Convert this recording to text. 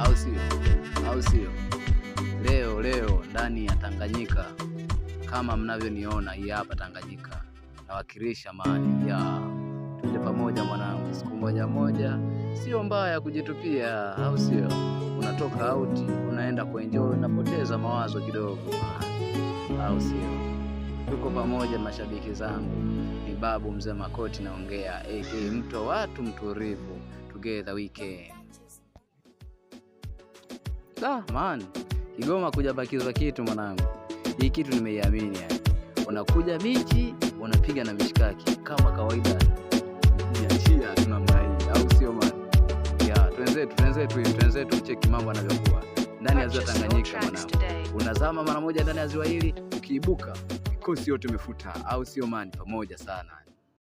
Au sio? Au sio? Leo leo ndani ya Tanganyika kama mnavyoniona, hii hapa Tanganyika nawakilisha mali ya twende pamoja mwanangu, siku moja moja sio mbaya kujitupia, au sio? Unatoka out unaenda kuenjoy, unapoteza mawazo kidogo, au sio? Tuko pamoja mashabiki zangu, ni babu mzee Makoti naongea, aka mtu wa watu mtulivu, together we can. Da, man, Kigoma kujabakizwa kitu mwanangu. Hii kitu nimeiamini yani. Unakuja bichi, unapiga na mishikaki kama kawaida. Jiachia tu namna hii, au sio man? Ya, twenzetu, twenzetu hivi, twenzetu cheki mambo yanavyokuwa. Ndani ya ziwa Purchase your Tanganyika tracks mwanangu. today. Unazama mara moja ndani ya ziwa hili, ukiibuka mikosi yote umefuta, au sio man? Pamoja sana.